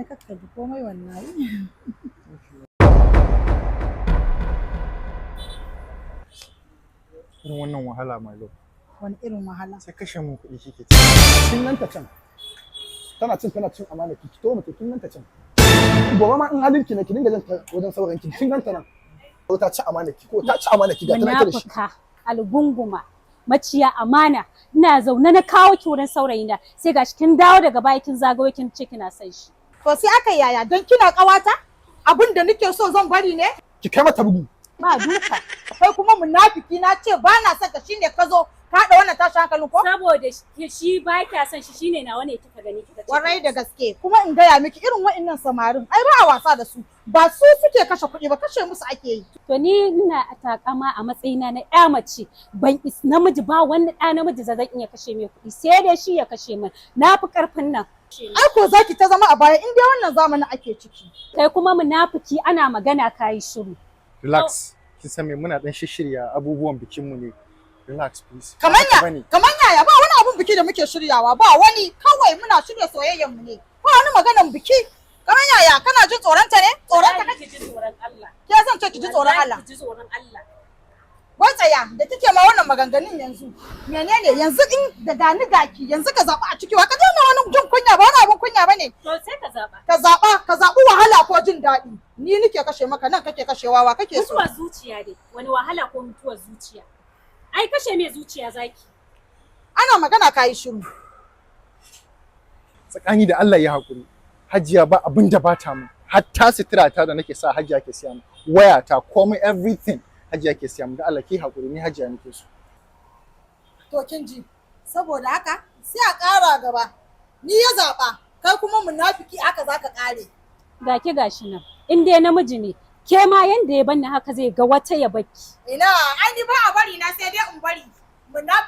Kakka ji komai wallahi. Irin wannan wahala, my love. Wani irin wahala? Sai kashe mun kuɗi kike ci. Kin ganta can. Tana cin amana ki to mace, kin ganta can. Gobe ma in halin ki ne, ki dinga jan ta wajen saurayin ki. Kin ganta nan. Ko ta ci amana ki, ko ta ci amana ki, ga tana ita da shi. Munafuka, algunguma, maciya amana. Ina zaune na kawo ki wurin saurayina, sai gashi kin dawo daga baya, kin zagayo, kin ce kina son shi. To sai aka yaya? Don kina kawata? Abin da nake so zan bari ne? Ki kai mata bugu. Ba duka. Kai kuma munafiki, na ce ba na son ka, shine ka zo ka haɗa wannan tashin hankalin ko? Saboda shi ba kya son shi, shine nawa ne kika gani kika ce. Warai da gaske. Kuma in gaya miki, irin wa'annan samarin ai ba a wasa da su. Ba su suke kashe kuɗi ba, kashe musu ake yi. To ni ina takama a matsayina na ƴa mace, ban is namiji ba, wani ɗa namiji da zan iya kashe mai kuɗi, sai dai shi ya kashe min. Na fi ƙarfin nan. Ai ko zaki ta zama a baya in dai wannan zamanin ake ciki. Kai kuma munafiki, ana magana kayi shiru. Relax. Kin san me, muna dan shishirya abubuwan bikin mu ne. Relax, please. Kamar Haka ya bane. Kamar yaya? Ba wani abun biki da muke shiryawa, ba wani. Kawai muna shirya soyayyen mu ne. Ba wani maganan biki. Kamar yaya? Kana jin tsoronta ne? Tsoronta kake? Ki ji tsoron Allah. Ke zan ce ki ji tsoron Allah? Ki ji tsoron Allah. Wai tsaya da kike ma wannan maganganun yanzu. Menene yanzu in da gani gaki yanzu, ka zaɓi a ciki wa ka daina wani jin kunya, ba wani abun kunya bane. To sai ka zaba. Ka zaɓa, ka zaɓi wahala ko jin daɗi. Ni nike kashe maka nan, kake kashewa, wa kake so? Mutuwar zuciya dai, wani wahala ko mutuwar zuciya? Ai kashe mai zuciya zaki. Ana magana kayi shiru. Tsakani da Allah ya haƙuri. Hajiya ba abin da bata mu. Hatta sutura ta da nake sa, Hajiya ke siya mu. Waya ta, komai, everything Hajiya ke siya mu. Da Allah ki haƙuri, ni Hajiya nake so. To kin ji, saboda haka sai a ƙara gaba. Ni ya zaɓa, kai kuma munafiki, haka zaka ƙare. Ga ki gashi nan. In dai namiji ne, ke ma yanda ya banni haka zai ga wata ya baki. Ina, ai ni ba a bari na, sai dai in bari. Munafiki.